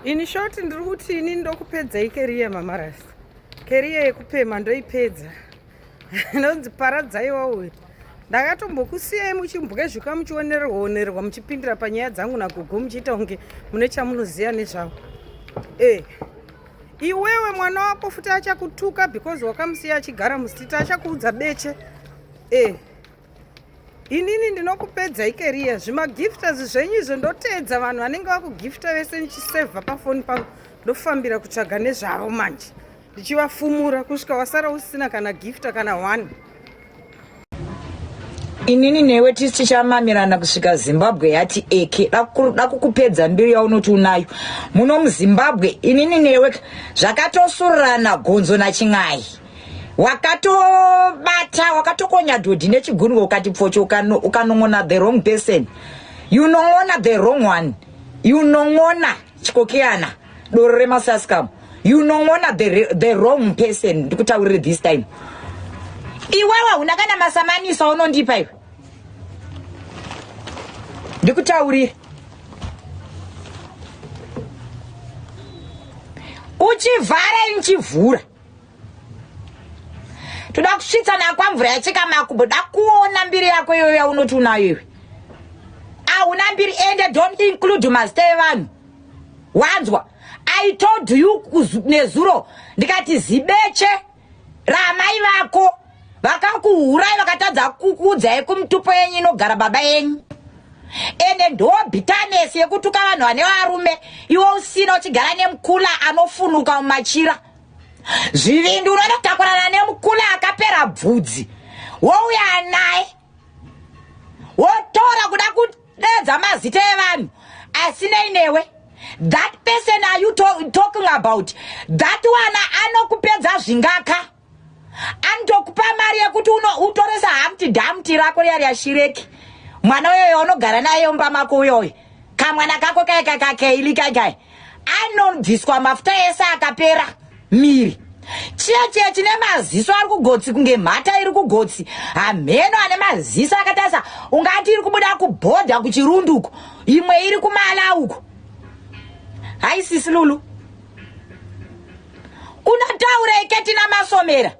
In short ndiri kuti ini ndokupedzai keriya mamarasi. Keriya yekupema ndoipedza. Ndonzi paradzaiwa uyu. Ndakatombokusiyai muchimbwezvuka muchionererwa onererwa muchipindira panyaya dzangu nagogo muchiita kunge mune chamunoziva nezvavo. Eh. Iwewe mwana wako futi achakutuka because wakamusiya achigara mustreet achakuudza beche. Eh. Inini ndinokupedzai keriya zvimagifters zvenyu izvo ndoteedza vanhu vanenge vakugifta vese ndichisevha pafoni pangu ndofambira kutsvaga nezvavo manje ndichivafumura kusvika wasara usina kana gifta kana one. Inini newe tisi tichamamirana kusvika Zimbabwe yati eke da kukupedza mbiri yaunoti unayo muno muZimbabwe. Inini newe zvakatosururana gonzo nachin'ai wakatobata wakatokonya dhodhi nechigunwe ukati pfocho ukanon'ona the wrong person, you non'ona the wrong one, you non'ona chikokeana doro remasaskam, you non'ona the wrong person. Ndikutaurire this time iwewe hauna kana masamanisa unondipa iwe, ndikutaurire uchivhara inchivhura toda kusvitsana kwamvura yacheka makumbo da kuona mbiri yako iyoyo yaunoti unayo iwe ahuna mbiri ende don't include mazita evanhu wanzwa. I told you nezuro ndikati zibeche ramai vako vakakuhurai vakatadza kukuudzai kumutupo yenyu inogara baba yenyu ende ndo bitterness yekutuka vanhu vane varume iwe usina uchigara nemukula anofunuka mumachira zvivindi unonotakurana nemukula akapera bvudzi wouya naye wotora kuda kudedza mazita evanhu asinei newe. That person are you talking about? That one anokupedza zvingaka anotokupa mari yekuti utoresa hamti dhamti rako riya riya shireki mwana uyoyo unogara naye mumba mako uyoyo kamwana kako kaikakakeili kaikai anobviswa mafuta ese akapera miri chiya chiya chine maziso ari kugotsi kunge mhata iri kugotsi hamheno ane maziso akatarisa ungati iri kubuda kubhodha kuchirundu uko imwe iri kumala uko. Hai sisi Lulu, unotaurei ketina masomera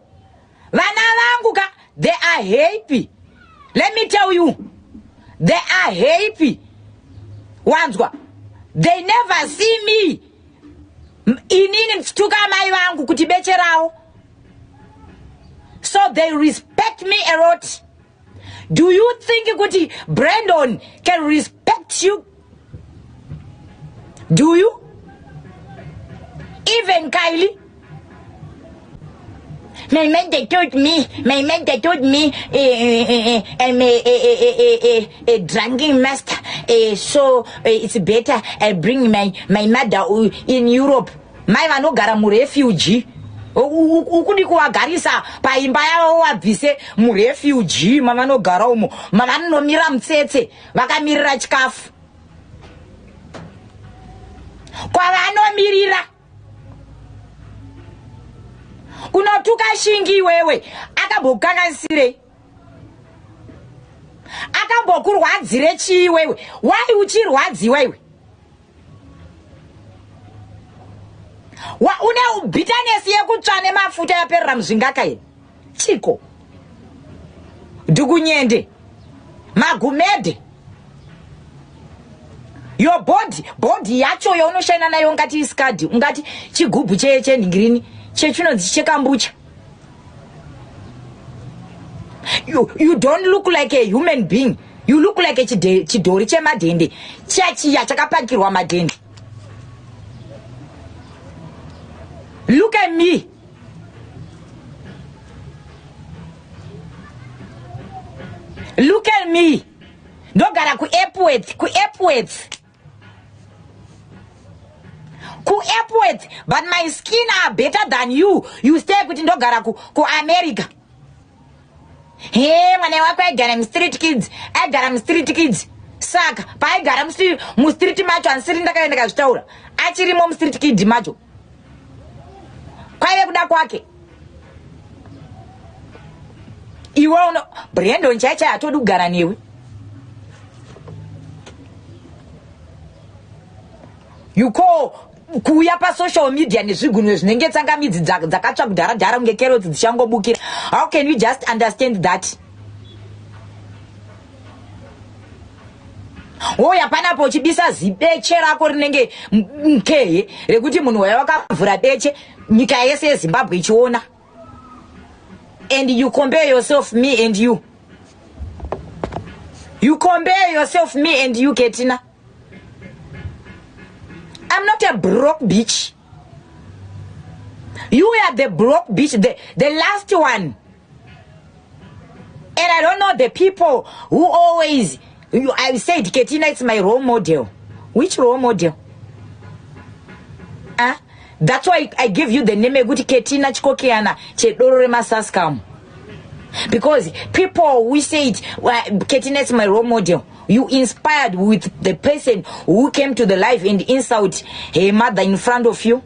vana vangu ka? They are happy, let me tell you, they are happy wanzwa. They never see me inini ndichituka amai vangu kuti beche ravo, so they respect me a lot. Do you think kuti Brandon can respect you? Do you even Kylie? My mentor told me, my mentor told me I'm a drinking master, so it's better I bring my mother in Europe. Mai vanogara murefugee ukudi kuvagarisa paimba yavo wabvise murefugee mavanogara umo mavanomira mutsetse vakamirira chikafu kwavanomirira unotuka shingi iwewe akambokukanganisirei akambokurwadzire chii iwewe wai uchirwadziwa iwe une bitterness yekutsva nemafuta yaperera muzvingaka here chiko dhukunyende magumede your body body yacho yaunoshaina nayo ungati iskadi ungati chigubhu chenhingirini chechinonzi chekambucha. You don't look like a human being, you look like a chidhori chemadhende chiya chiya chakapakirwa madhende. Look at me, look at me, ndogara kuEpworth, kuEpworth, kuEpworth, but my skin are better than you. You stay kuti ndogara kuAmerica ku he mwana wako aigara mustreet kids, aigara mustreet kids. Saka paaigara mustreet macho handisiri ndakaenda ndakazvitaura achirimo mustreet kid macho kwaive kuda kwake. Iwe uno Brandon chai chai hatodi kugara newe. You call Kuuya pasocial media nezvigunwe zvinenge tsangamidzi dzakatsva kudhara dhara kunge kerotsi dzichangobukira. How can you just understand that? Wouya panapo uchibisa zibeche rako rinenge mkehe rekuti munhu waya wakavhura beche nyika yese yeZimbabwe ichiona. And you compare yourself, me and you. You compare yourself, me and you, Ketina. I'm not a broke bitch. You are the broke bitch, the last one. And I don't know the people who always, you, I said, Ketina is my role model. Which role model? Huh? That's why I give you the name ekuti Ketina Chikokiana chedoro remasaskam. Because people who say it, well, Ketina is my role model. You inspired with the person who came to the life and insult her mother in front of you.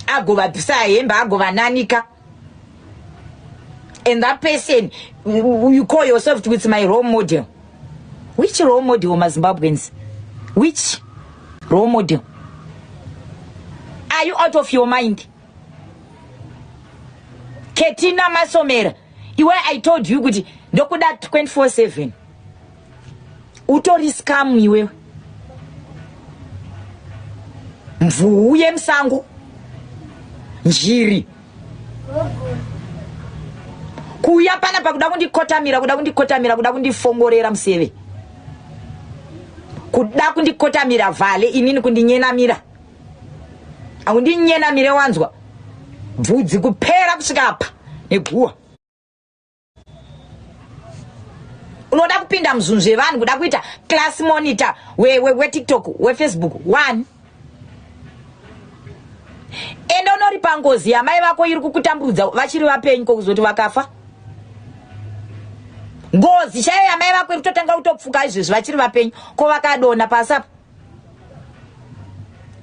Agovabvisa hembe, agovananika. And that person, you call yourself with my role model. Which role model, my Zimbabweans? Which role model? Are you out of your mind? Ketina Masomera, iwe I told you kuti ndokuda 24/7. Utori scam iwewe. Mvuu yemusango. Njiri. Kuuya panapa kuda kundikotamira, kuda kundikotamira, kuda kundifongorera museve. Kuda kundikotamira vhale inini kundinyenamira. Haundinyenamire wanzwa. Bvudzi kupera kusvika apa neguwa. Unoda kupinda muzvinhu zvevanhu, kuda kuita class monitor weTikTok, weFacebook one. Ende unoripa ngozi yamai vako iri kukutambudza vachiri vapenyu, kokuzoti vakafa. Ngozi chaiyo yamai vako iri kutotanga kutopfuka izvezvi vachiri vapenyu, ko vakadonha pasi apa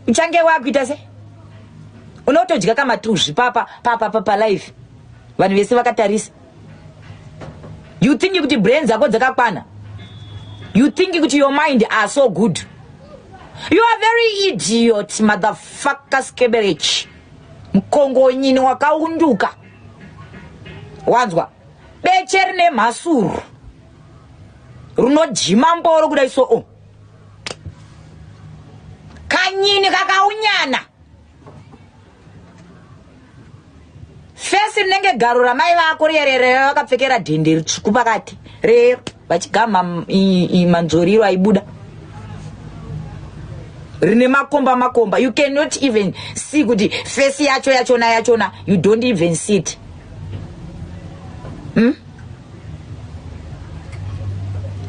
uchange wakuita se unotodya kamatuzvi papa papa papa live, vanhu vese vakatarisa. You think kuti brain dzako dzakakwana? You think kuti your mind are so good? You are very idiot, motherfucker, skeberech mukongonyini wakaunduka, wanzwa? Beche rine mhasuru runojima mboro kudai so oh. Kanyini kakaunyana, face rinenge garo ramai vako riyerere vakapfekera dhende ritsvuku pakati rero vachigamha manzoriro aibuda rine makomba makomba. You cannot even see kuti face yacho yachona yachona, you don't even see it,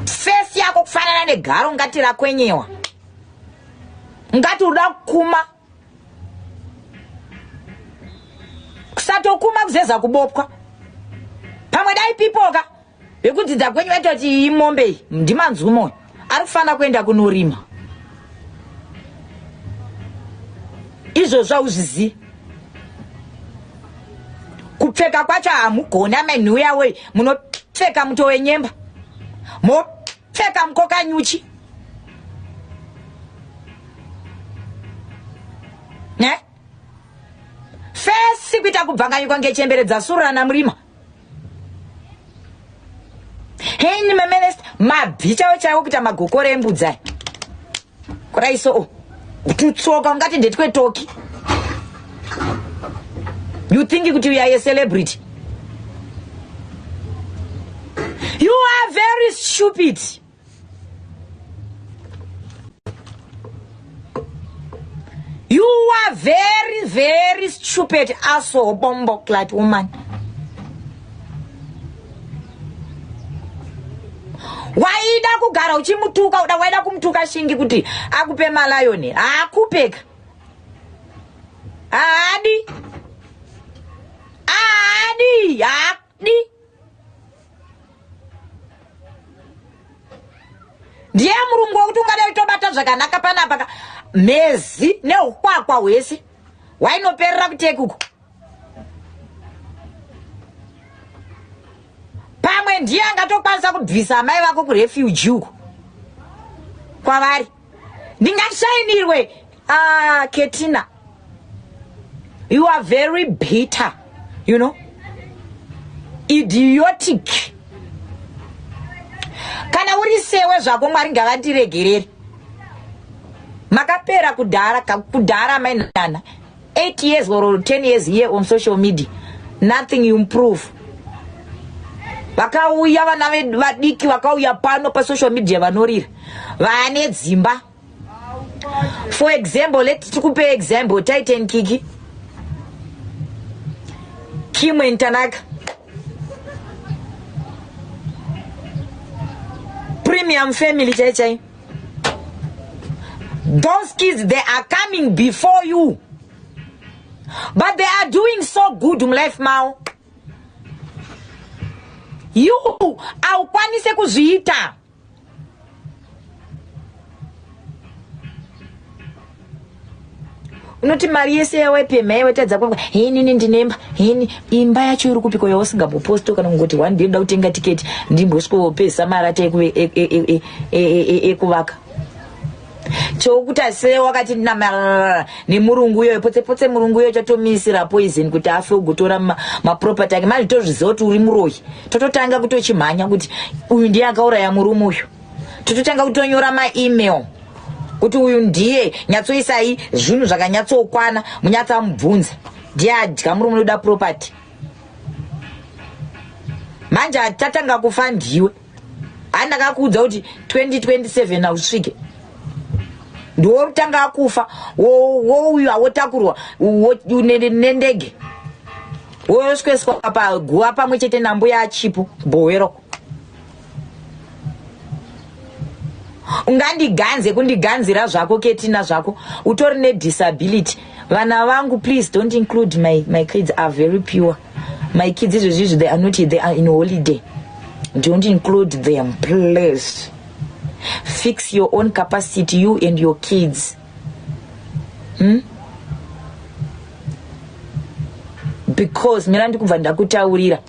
Face yako kufanana negaro ngati rakwenyewa, ngati uda kukuma, kusatokuma kuzeza kubopwa. Pamwe dai pipoka vekudzidza kwenyu vaitoti imombe iyi ndimanzwi ari kufanira kuenda kunorima. Izvozvo hauzvizivi. Kupfeka kwacho hamugoni amenhuya wei, munopfeka muto wenyemba, mopfeka mukokanyuchi ne face kuita kubvanganyikwa ngechembere dzasurana murima. Heni maminista mabvi chaiwo chaiwo kuita magokoro embudzi aya kudai so, tutsoka ungati ndetwetoki. You think kuti you are a celebrity? You are very stupid. You are very very stupid, aso bombo clat woman. Waida kugara uchimutuka, uda waida kumutuka Shingi kuti akupe malayoni, haakupeka, haadi, haadi, haadi. Ndiye murungu wekuti ungadai tobata zvakanaka panapa, mhezi neukwakwa hwese wainoperera kutekuko. Pamwe ndiye angatokwanisa kubvisa amai vako kurefugee uko kwavari. Ndingashainirwe. Ah, Ketina, you are very bitter, you know, idiotic. Kana uri sewe zvako Mwari ngavandiregerere. Makapera kudhara kudhara mainana 8 years or 10 years here on social media nothing you improve. Vakauya vana vedu vadiki vakauya pano pasocial media vanorira vane dzimba. For example, let tikupe example Titan Kiki Kim and Tanaka premium family chai chai. Those kids, they are coming before you, but they are doing so good mulife mao. You haukwanise kuzviita. Unoti mari yese yawaipemha iwetadza kwa hinini ndine imba hini imba yacho iri kupiko yausingamboposto kana kungoti one day ndoda kutenga tiketi ndimbosvikopedzisa marata ekuvaka chokuti ase wakati namarara nemurungu uyoyo potse potse murungu uyoyo chatomisira poison kuti afe ugotora maproperty ake manje tozviziva kuti uri muroyi tototanga kutochimhanya kuti uyu ndiye akauraya murume uyu tototanga kutonyora maemail kuti uyu ndiye nyatsoisai zvinhu zvakanyatsokwana munyatsomubvunza ndiye adya murume unoda property manje atatanga kufa ndiwe handakakuudza kuti 2027 ausvike ndiworutanga akufa wouyu awotakurwa nendege wosweswa paguva pamwe chete nambuya achipo kubhowero ungandiganze kundiganzira zvako ketina zvako utori nedisability vana vangu please don't include my, my kids are very pure my kids izvezvi izvi they are not they are in holiday don't include them please fix your own capacity you and your kids Because mira ndikubva ndakutaurira